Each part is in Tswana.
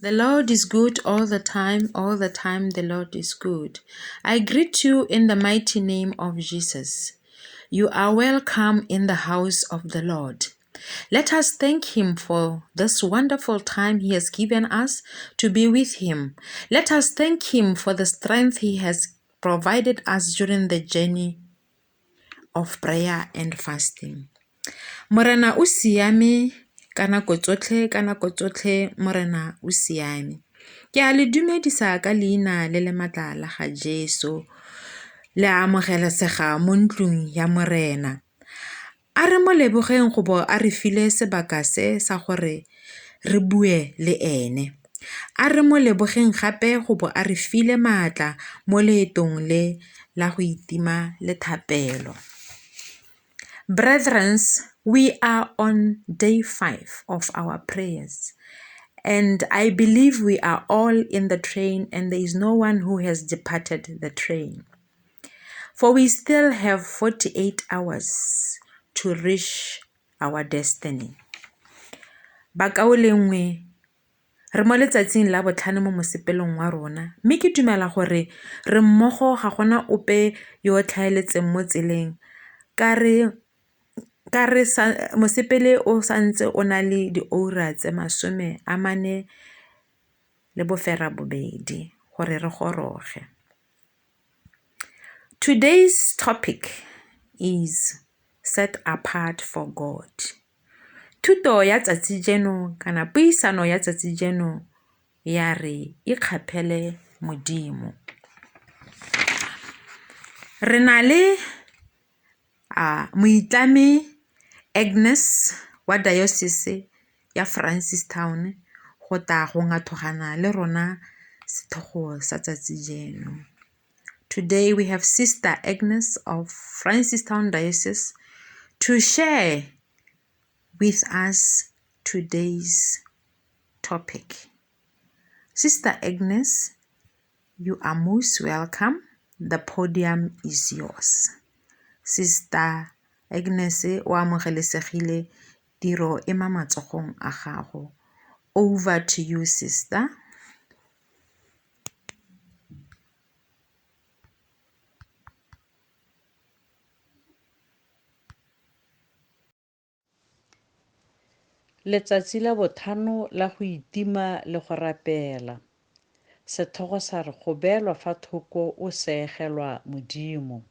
The Lord is good all the time, all the time the Lord is good. I greet you in the mighty name of Jesus. You are welcome in the house of the Lord. Let us thank Him for this wonderful time He has given us to be with Him. Let us thank Him for the strength He has provided us during the journey of prayer and fasting. Morena o siame ka nako tsotlhe, ka nako tsotlhe Morena o siame. Ke a le dumedisa ka leina le le maatla la ga Jesu. Le a amogelesega mo ntlong ya Morena. A re mo lebogeng go bo a re file sebaka se sa gore re bue le ene. A re mo lebogeng gape go bo a re file maatla mo leetong le la go itima le thapelo. Brethren, we are on day 5 of our prayers. And I believe we are all in the train and there is no one who has departed the train. For we still have 48 hours to reach our destiny. Bakaulengwe, re mo letsatsing la botlhano mo mosepeleng wa rona mme ke dumela gore re mmogo ga gona ope yo o tlhaeletseng mo tseleng ka re ka re sa mosepele o santse o na le dioura tse 48 gore re goroge. Today's topic is set apart for God. Thuto ya tsatsi jeno kana puisano ya tsatsi jeno ya re ikgaphele Modimo. Re na le a moitlami Agnes wa diocese ya Francistown go tla go ngathogana le rona setlhogo sa tsatsi jeno. Today we have Sister Agnes of Francistown Diocese to share with us today's topic. Sister Agnes, you are most welcome. The podium is yours. Sister Agnes o amogelesegile tiro e mo matsogong a gago. Over to you, sister. Letsatsi la bothano la go itima le go rapela. Setlhogo sa re go beelwa fa thoko o seegelwa Modimo.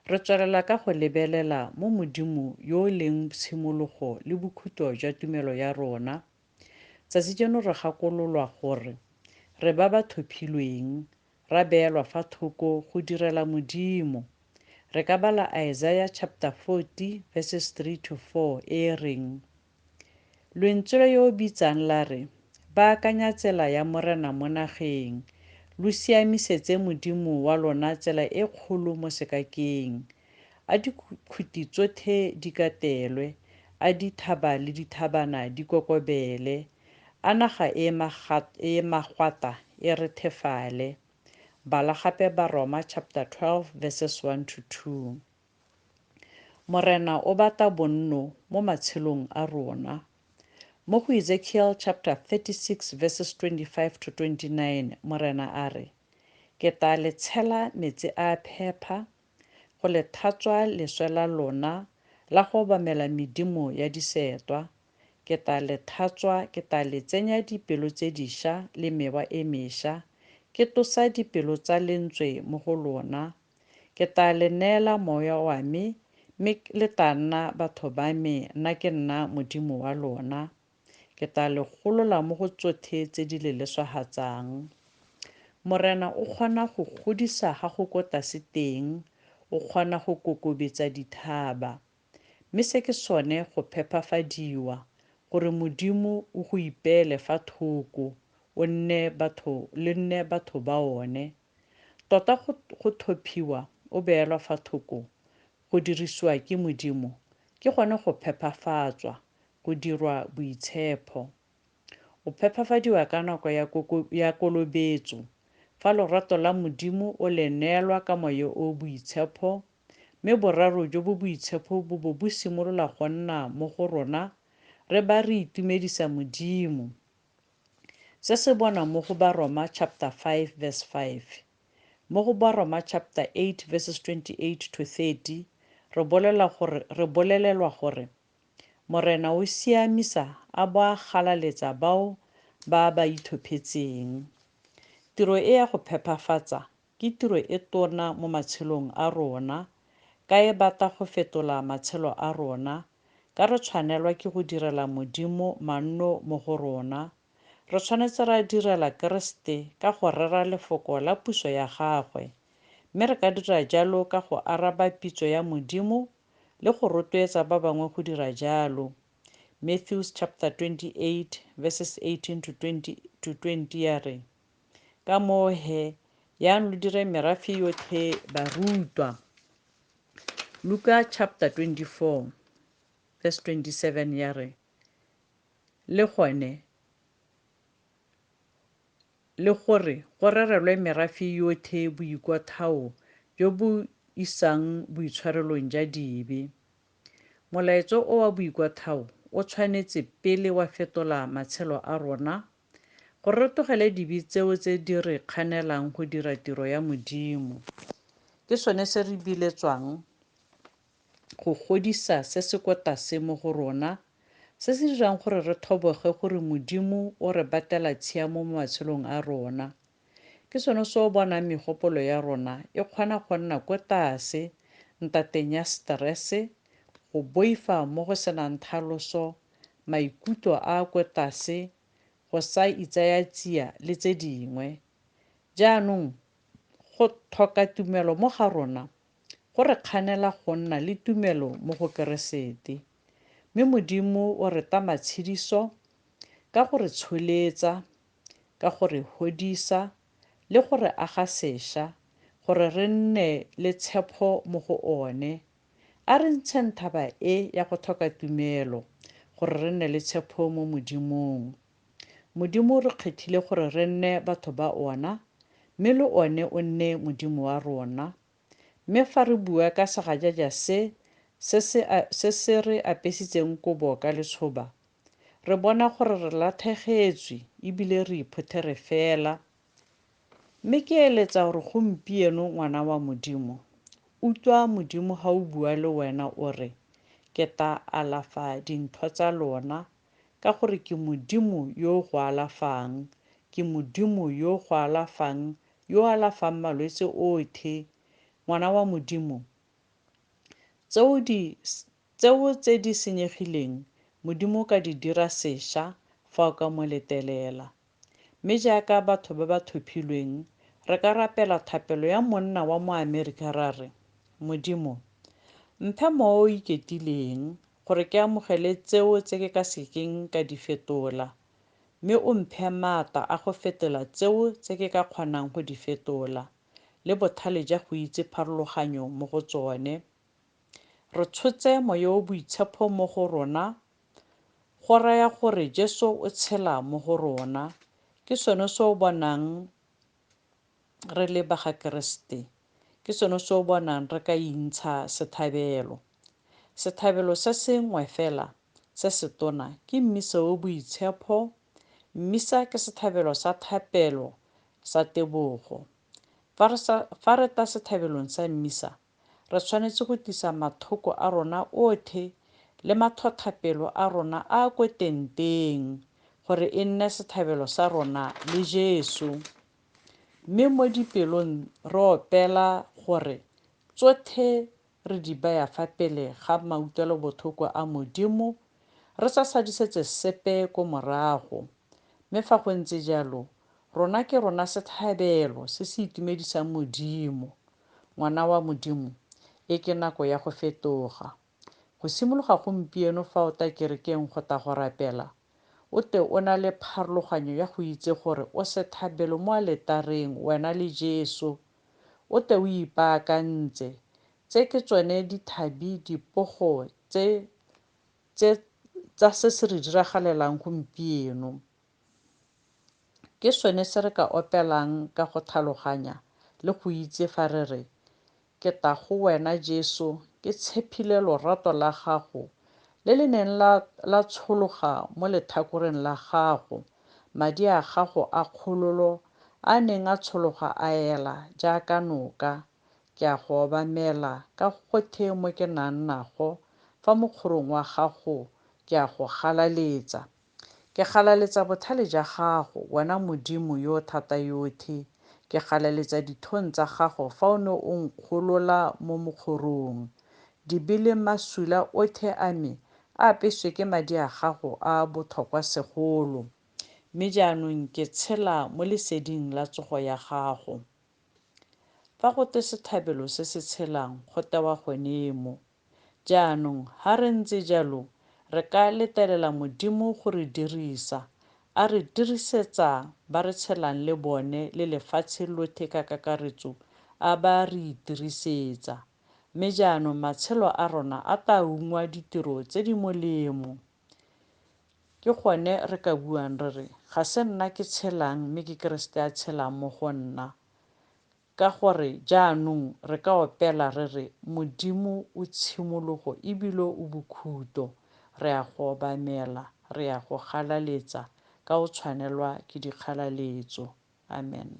Re tswelela ka go lebelela mo Modimo yo o leng tshimologo le bokhutlo jwa tumelo ya rona. Tsatsi jeno re gakololwa gore re ba ba tlhophilweng, ra beelwa fa thoko go direla Modimo. Re ka bala Isaiah chapter 40 verses 3 to 4 e e reng Lentswe le yo o bitsang la re, baakanya tsela ya Morena mo nageng, lo siamisetse Modimo wa lona tsela e kgolo mo sekakeng. A dikhuti tsotlhe di katelwe, a dithaba le dithabana di kokobele, a naga e e magwata e rethefale. Bala gape Baroma chapter 12 verses 1 to 2. Morena o batla bonno mo matshelong a rona. Mo go Ezekiel chapter 36 verses 25 to 29 Morena a re, Ke tla le tshela metsi a phepa, go le tlhatswa leswe la lona la go obamela medimo ya disetwa. Ke tla le tlhatswa, ke tla le tsenya dipelo tse dišwa le mewa e mešwa, ke tlosa dipelo tsa lentswe mo go lona. Ke tla le neela moya wa me, mme le tla nna batho ba me, nna ke nna Modimo wa lona. Ke tla le golola mo go tsotlhe tse di le leswahatsang. Morena o kgona go godisa ga go ko tlase teng, o kgona go kokobetsa dithaba. Mme se ke sone go phepafadiwa, gore Modimo o go ipeele fa thoko, o nne batho le nne batho ba one. Tota go tlhophiwa o beelwa fa thoko, go dirisiwa ke Modimo, ke gone go phepafatswa, go dirwa boitshepho. O phepafadiwa ka nako ya kolobetso, fa lorato la Modimo o le neelwa ka moya o boitshepho, mme boraro jo bo boitshepho bo bo bo simolola go nna mo go rona, re ba re itumedisa Modimo. Se se bonwa mo go Baroma chapter 5 verse 5. Mo go Baroma chapter 8 verses 28 to 30 re bolelwa gore re bolelelwa gore Morena o siamisa a bo a galaletsa bao ba ba ithophetseng. Tiro e ya go phephafatsa ke tiro e tona mo matshelong a rona ka e bata go fetola matshelo a rona ka re tshwanelwa ke go direla Modimo manno mo go rona. Re tshwanetse ra direla Keresete ka go rera lefoko la puso ya gagwe, mme re ka dira jalo ka go araba pitso ya Modimo le go rotloetsa ba bangwe go dira jalo. Matthew chapter 28 verses 18 to 20 to 20 ya re, Ka moo he, yang lo dire merafe yotlhe barutwa. Luka chapter 24 verse 27 ya re, Le gone le gore go rerelwe merafe yotlhe boikotlhao jo bo isang boitshwarelong ja dibe. Molaetso o wa boikotlhao o tshwanetse pele wa fetola matshelo a rona gore re tlogele dibe tseo tse di re kganelang go dira tiro ya Modimo. Ke sone se re biletswang go godisa se se ko tlase mo go rona, se se dirang gore re thoboge gore Modimo o re batela tshiamo mo matshelong a rona. Ke sone se o bonang megopolo ya rona e kgona go nna ko tlase ntateng ya stress, go boifa mo go senang tlhaloso, maikutlo a a ko tlase, go sa itsaya tsia le tse dingwe. Jaanong go tlhoka tumelo mo ga rona go re kganela go nna le tumelo mo go Keresete. Mme Modimo o re ta matshediso ka go re tsholetsa, ka go re hodisa le go re aga sešwa gore re nne le tshepo mo go one. A re ntsheng thaba e ya go tlhoka tumelo gore re nne le tshepo mo Modimong. Modimo o re kgethile gore re nne batho ba ona, mme le one o nne Modimo wa rona. Mme fa re bua ka segajaja se se se se re apesitseng kobo ka letshoba, re bona gore re latlhegetswe ebile re iphuthere fela. Mme ke eletsa gore gompieno ngwana wa Modimo, utlwa Modimo ga o bua le wena o re, ke tla alafa dintho tsa lona ka gore ke Modimo yo go alafang, ke Modimo yo go alafang, yo alafang malwetse otlhe. Ngwana wa Modimo, tseo tse di senyegileng Modimo o ka di dira sešwa fa o ka mo letelela. Mme jaaka batho ba ba thophilweng, re ka rapela thapelo ya monna wa mo Amerika ra re, Modimo, mphe mowa o iketileng gore ke amogele tseo tse ke ka sekeng ka di fetola, mme o mphe maatla a go fetola tseo tse ke ka kgonang go di fetola, le botlhale ja go itse pharologanyo mo go tsone. Re tshotse moya o boitshepo mo go rona, go raya gore Jesu o tshela mo go rona. Ke sone se o bonang re le ba ga Keresete, ke sone se o bonang re ka intsha sethabelo. Sethabelo se sengwe fela se se tona ke mmisa o boitshepo. Mmisa ke sethabelo sa thapelo sa tebogo. Fa re tla sethabelong sa mmisa, re tshwanetse go tlisa mathoko a rona otlhe le mathothapelo a rona a ko tenteng gore e nne sethabelo sa rona le Jesu. Mme mo dipelong re opela gore tsotlhe re di baya fa pele ga mautlwelobotlhoko a Modimo, re sa sadisetse sepe ko morago. Mme fa go ntse jalo, rona ke rona sethabelo se se itumedisang Modimo. Ngwana wa Modimo, e ke nako ya go fetoga. Go simologa gompieno fa o tla kerekeng go tla go rapela, o te o na le pharologanyo ya go itse gore o sethabelo mo aletareng wena le Jesu. O te o ipaakantse. Tse ke tsone dithabi dipogo tse tsa se se re diragalelang gompieno. Ke sone se re ka opelang ka go tlhaloganya le go itse fa re re, ke tla go wena Jesu, ke tshepile lorato la gago le le neng la tshologa mo letlhakoreng la gago. Madi a gago a kgololo a neng a tshologa a ela jaaka noka. Ke a go obamela ka gothe mo ke nang nago fa mokgorong wa gago, ke a go galaletsa. Ke galaletsa botlhale ja gago, wena Modimo yo o thata yothe. Ke galaletsa dithong tsa gago fa o ne o nkgolola mo mokgorong. Dibe le masula othe a me a apeswe ke madi a gago a a botlhokwa segolo. Mme jaanong ke tshela mo leseding la tsogo ya gago. Fa go twe sethabelo se se tshelang go tewa gone mo. Jaanong ha re ntse jalo re ka letelela Modimo go re dirisa, a re dirisetsa ba re tshelang le bone le lefatshe lothe ka kakaretso a ba re itirisetsa. Mme jaanong matshelo a rona a tla ungwa ditiro tse di molemo. Ke gone re ka buang re re, ga se nna ke tshelang mme ke Keresete a tshelang mo go nna. Ka gore jaanong re ka opela re re, Modimo o tshimologo ebile o bokhuto. Re a go obamela, re a go galaletsa ka o tshwanelwa ke dikgalaletso. Amen.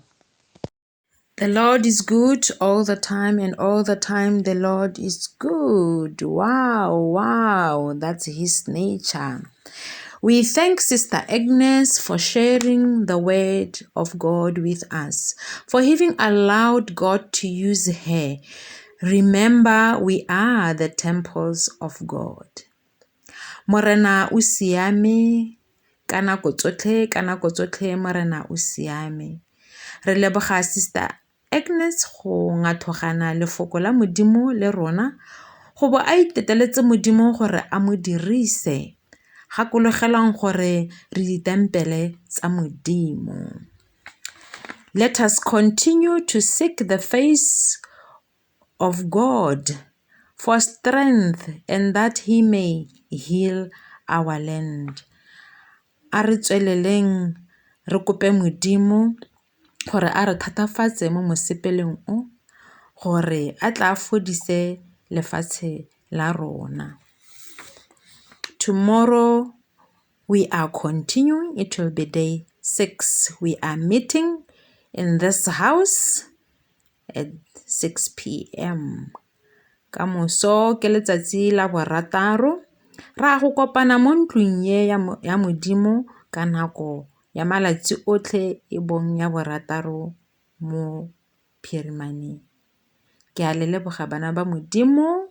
The Lord is good all the time, and all the time the Lord is good. Wow, wow, that's His nature. We thank Sister Agnes for sharing the word of God with us, for having allowed God to use her. Remember, we are the temples of God. Morena o siame ka nako tsotlhe, ka nako tsotlhe Morena o siame. Re leboga Sister Agnes go ngathogana lefoko la Modimo le rona go bo a iteteletse Modimo gore a mo dirise. Gakologelwang gore re ditempele tsa Modimo. Let us continue to seek the face of God for strength and that he may heal our land. A re tsweleleng re kope Modimo gore a re thatafatse mo mosepeleng o gore a tla fodise lefatshe la rona. Tomorrow we are continuing, it will be day 6. We are meeting in this house at 6 p.m. Ka moso ke letsatsi la borataro ra go kopana mo ntlong ye ya Modimo ka nako ya malatsi otlhe e bong ya borataro mo phirimaneng. Ke a le leboga bana ba Modimo.